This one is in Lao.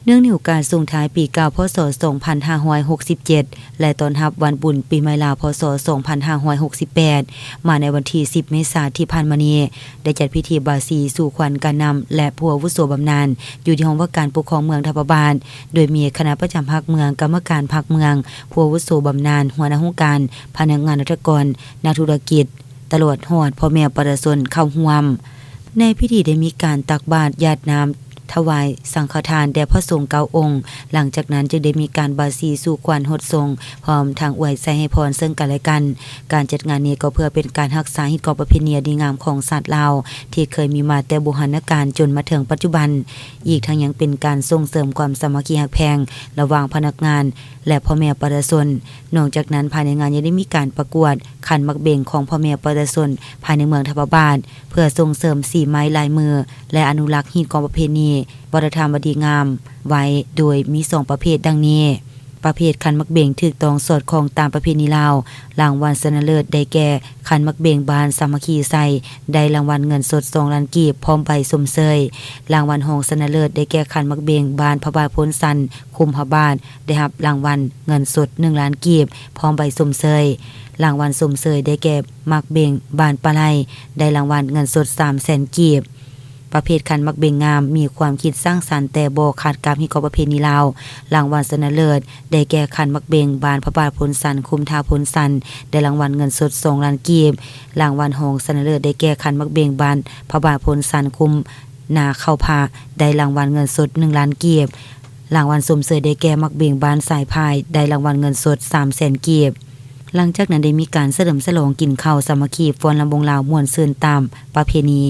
ເນື່ອງໃນໂອກາດສົ່ງທ້າຍປີເກົ່າ ພ.ສ. ສອງພັນຫ້າຮ້ອຍຫົກສິບເຈັດ ແລະ ຕ້ອນຮັບວັນບຸນປີໃໝ່ລາວ ພ.ສ. ສອງພັນຫ້າຮ້ອຍຫົກສິບແປດ ມາໃນວັນທີສິບ ເມສາທີ່ຜ່ານມານີ້ ໄດ້ຈັດພິທີບາສີສູ່ຂວັນການນຳ ແລະ ຜູ້ອາວຸໂສບຳນານ ຢູ່ທີ່ຫ້ອງວ່າການປົກຄອງເມືອງທັບພະບາດ ໂດຍມີຄະນະປະຈຳພັກເມືອງ, ກຳມະການພັກເມືອງ, ຜູ້ອາວຸໂສບຳນານ, ຫົວໜ້າຫ້ອງການ, ພະນັກງານລັດຖະກອນ, ນັກທຸລະກິດ, ຕະຫຼອດຮອດພໍ່ແມ່ປະຊາຊົນເຂົ້າຮ່ວມ. ໃນພິທີໄດ້ມີການຕັກບາດ, ຢາດນ້ຳ, ຖວາຍສັງຄະທານແດ່ພະສົງເກົ້າອົງ. ຫຼັງຈາກນັ້ນຈຶ່ງໄດ້ມີການບາສີສູ່ຂວັນຫົດສົງ ພ້ອມທັງອວຍໄຊໃຫ້ພອນເຊິ່ງກັນແລະກັນ. ການຈັດງານນີ້ກໍເພື່ອເປັນການຮັກສາຮີດຄອງປະເພນີອັນດີງາມຂອງຊາດລາວ ທີ່ເຄີຍມີມາແຕ່ບູຮານະການຈົນມາເຖິງປັດຈຸບັນ. ອີກທັງຍັງເປັນການສົ່ງເສີມຄວາມສາມັກຄີຮັກແພງລະຫວ່າງພະນັກງານ ແລະ ພໍ່ແມ່ປະຊາຊົນ. ນອກຈາກນັ້ນ, ພາຍໃນງານຍັງໄດ້ມີການປະກວດຂັນໝາກເບັງຂອງພໍ່ແມ່ປະຊາຊົນພາຍໃນເມືອງທັບພະບາດ ເພື່ອສົ່ງເສີມສີໄມ້ລາຍມື ແລະ ອະນຸລັກຮີດຄອງປະເພນີວັດທະນະທຳອັນດີງາມໄວ້ ໂດຍມີສອງປະເພດດັ່ງນີ້. ປະເພດຂັນໝາກເບັງຖືກຕ້ອງສອດຄ່ອງຕາມປະເພນີລາວ, ລາງວັນຊະນະເລີດໄດ້ແກ່ຂັນໝາກເບັງບ້ານສາມັກຄີໄຊ ໄດ້ລາງວັນເງິນສົດສອງລ້ານກີບ ພ້ອມໃບຊົມເຊີຍ. ລາງວັນຮອງຊະນະເລີດໄດ້ແກ່ຂັນໝາກເບັງບ້ານພະບາດໂພນຊັນ ຄຸ້ມພະບາດ ໄດ້ຮັບລາງວັນເງິນສົດໜຶ່ງລ້ານກີບ ພ້ອມໃບຊົມເຊີຍ. ລາງວັນຊົມເຊີຍໄດ້ແກ່ໝາກເບັງບ້ານປາໄຫຼ ໄດ້ລາງວັນເງິນສົດສາມແສນກີບ. ປະເພດຂັນໝາກເບັງງາມ ມີຄວາມຄິດສ້າງສັນແຕ່ບໍ່ຂັດກັບຮີດຄອງປະເພນີລາວ. ລາງວັນຊະນະເລີດໄດ້ແກ່ຂັນໝາກເບັງບ້ານພະບາດໂພນຊັນ ຄຸ້ມທ່າໂພນຊັນ ໄດ້ລາງວັນເງິນສົດສອງລ້ານກີບ. ລາງວັນຮອງຊະນະເລີດໄດ້ແກ່ຂັນໝາກເບັງບ້ານພະບາດໂພນຊັນ ຄຸ້ມນາເຂົ້າພາ ໄດ້ລາງວັນເງິນສົດໜຶ່ງລ້ານກີບ. ລາງວັນຊົມເຊີຍໄດ້ແກ່ໝາກເບັງບ້ານສາຍພາຍ ໄດ້ລາງວັນເງິນສົດສາມແສນກີບ. ຫຼັງຈາກນັ້ນໄດ້ມີການສະເຫຼີມສະຫຼອງກິນເຂົ້າສາມັກຄີ ຟ້ອນລຳວົງລາວມ່ວນຊື່ນຕາມປະເພນີ.